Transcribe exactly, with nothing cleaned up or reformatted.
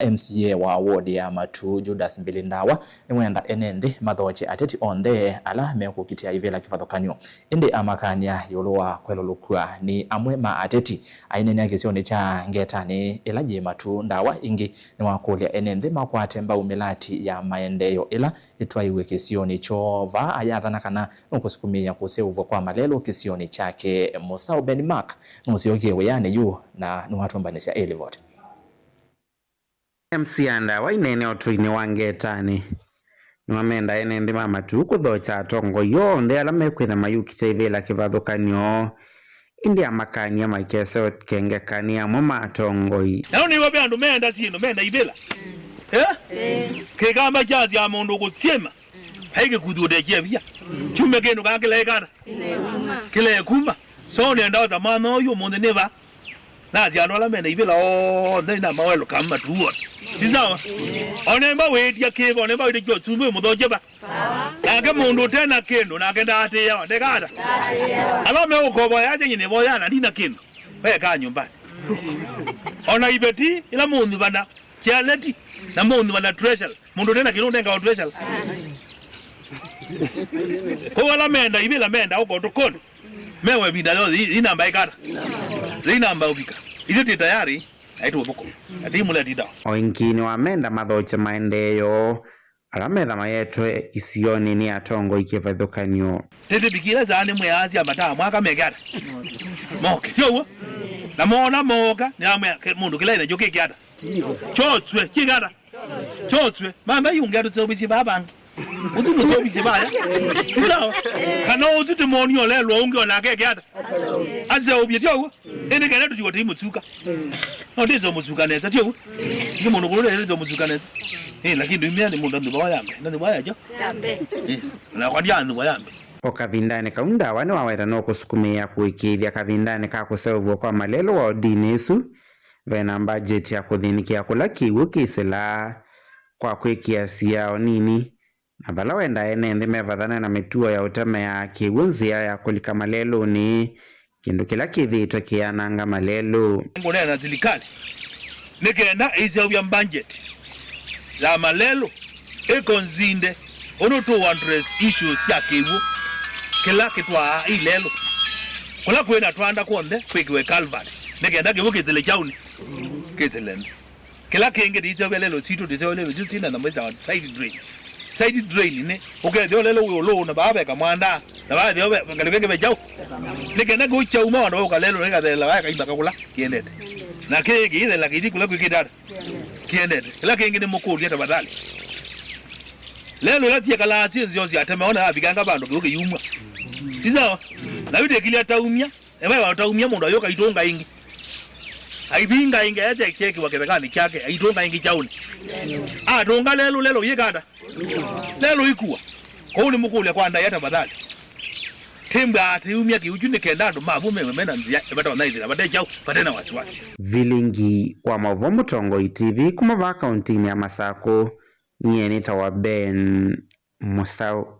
M C A wa ward ya Matuu, Judas Mbili Ndawa, nĩwenda ene nthĩ mathokye ateti onthe ala mekũkitĩa ivĩla kĩvathũkany'o. Ĩndĩ amakany'a ĩũlũ wa kwelũlũkw'a nĩ amwe ma ateti aineenea kĩsionĩ kya Ngetanĩ ĩla yĩ Matuu, Ndawa ĩngĩ nĩwakũlya ene nthĩ makwate mbau mĩlati ya maendeeo ĩla ĩtwaiwe kĩsionĩ kyoo. Vaa ayathana kana nũkũsukumĩĩa kũseũvw'a kwa malelũ kĩsionĩ kyake. Mũsaũ Ben Mark nũsyokie wĩanĩ yu na nĩwatũmbanĩsya ĩ livoti. M C A Ndawa aineenea ũtũinĩ wa Ngetanĩ nĩwamenda ene nthĩ ma Matuu kũthokya atongoi onthe ala mekwĩtha mayũkitya ivĩla kĩvathũkany'o. Ĩndĩ amakany'a maikese ũkengeka nĩ amwe ma atongoi. Na nĩw'o ve andũ meenda syĩndũ, meenda ivĩla. Eh? Kĩkamba kyasya mũndũ kũsyĩma, vai kĩkuthi ũtekie via. Kyume kĩndũ kaa kĩlaĩkana. Kĩlaĩkuma. So nenda ota mwana ũyũ ũmũnthĩ nĩ va. Nasya andũ ala mena ivĩla onthe na mawelo kama Matuu. Ti sawa? Onemba wĩtya kĩva, onemba wĩtya kyo chumbe mũthokye va. Nake mũndũ ũte na kĩndũ, nake ndaatĩĩawa, ndekata. Ala meũkovoya asyai nĩvoyaa na ndina kĩndũ. Wekaa nyũmbanĩ. O na iveti, ila mũũnyuvana, kĩaleti, na mũũnyuvana treasury. Mũndũ ũte na kĩndũ ũnengawa treasury. Kwoou ala menda, ivĩla menda ũko ũtukũnĩ. Mewe ĩvinda yonthe, i-, inamba ĩkata. Inamba ũvika. Ithyĩ twĩ tayari, aitũ ũvuko. Ati imũleti ndawa. O ĩngĩ nĩwamenda mathokye maendeeo ala metha mayetwe isionĩ nĩ atongoi kĩvathũkany'o. Tĩtĩvikĩle saa nĩ mwĩaa sya mataa mwaka meke ata? Moke, ti ũw'o? Na moona mooka, nĩamwĩa, "Ke-, mũndũ kĩla ĩnakyo kĩke ata? Kyoswe, kĩke ata? Kyoswe." Mamba iungia tũseũvisye vaa vangĩ. Ũthi tũseũvisye vaya. Ti sawa? Kana ũthi tĩmoni olelwa ũngĩ onake eke ata? Aseũvye, ti ũw'o? Ĩndĩ kenda tũtiwa tũimũsuka. No ndĩsa ũmũsuka nesa, ti ũw'o? Nĩ mũndũ kũlũ ndĩsa ũmũsuka nesa. Eh, lakini ndũimĩa nĩ mũndũ anthũva yambe. Na nthũva yacho? Yambe. Eh, na kwa ndia anthũva yambe. O kavindanĩ kau Ndawa nĩwaweta no kũsukumĩĩa kũĩkĩĩthya kavindanĩ ka kũseũvw'a kwa malelũ wa odinĩ ĩsu, vena mbajeti ya kũthĩnĩkĩa kũla kĩw'ũ kĩsĩlaa kwa kwĩkĩa siao nini. Na vala wendaa ene nthĩ mevathane na mĩtuo ya ũtemeaa kĩw'ũ nzĩa ya kũlika malelũnĩ, kĩndũ kĩla kĩthĩĩtwe kĩyananga malelũ. Ngũneena silikalĩ nĩ kenda ĩseũvya budget ya malelũ ĩkonzinde ũndũ tũ address issues sya kĩw'ũ kĩla kĩtwaa ilelũ. Kũla kwĩ na twanda kw'onthe kwĩkĩwe culvert nĩ kenda kĩw'ũ kĩsĩle kyaũnĩ, kĩsĩle nthĩ. Kĩla kĩngĩ tĩiseũvya lelũ sitũ, tĩseũvya lelũ sitũ syĩna nyamũ ĩtawa side drain. Side drain nĩ ũkethĩa lelũ wĩ ũlũũ na vaa ve kamwanda, na vaa ĩtheo ve ngalĩko ĩngĩ ve kyaũ. Nĩ kenda kĩu kyauma vandũ vau kalelũ nĩkathelea vaya kaimba kakũla kĩendete. Na kĩĩ kĩithela kĩthi kũla kwĩkĩte ata? Kĩendete. Kĩla kĩngĩ nĩ mũkũlya tafadhali. Lelũ ĩla syĩkalaa syĩ nzeo syatemewa na yavikanga vandũ kĩu kĩyumwa. Ti sawa? Na yu ndĩkilya taumya. Evae wataumya mũndũ ayũka aitũnga ĩngĩ. Aivinga ĩngĩ, aete kyekĩwa kĩthekanĩ kyake, aitũnga ĩngĩ kyaũnĩ. Atũnga lelũ, lelũ yĩkata. Lelũ ikua. Kwoou nĩmũkũlya kwa ndaĩa tafadhali. Tĩmbaa tĩumya kĩu kyu nĩ kenda andũ mavu mewe mena nzĩa ĩvatonya ĩthĩna vate kyaũ, vate na wasiwasi. Vilingi wa maũvoo Mũtongoi T V kuma vaa kauntinĩ ya Masakũ, nyie nĩtawa Ben Mũsaũ.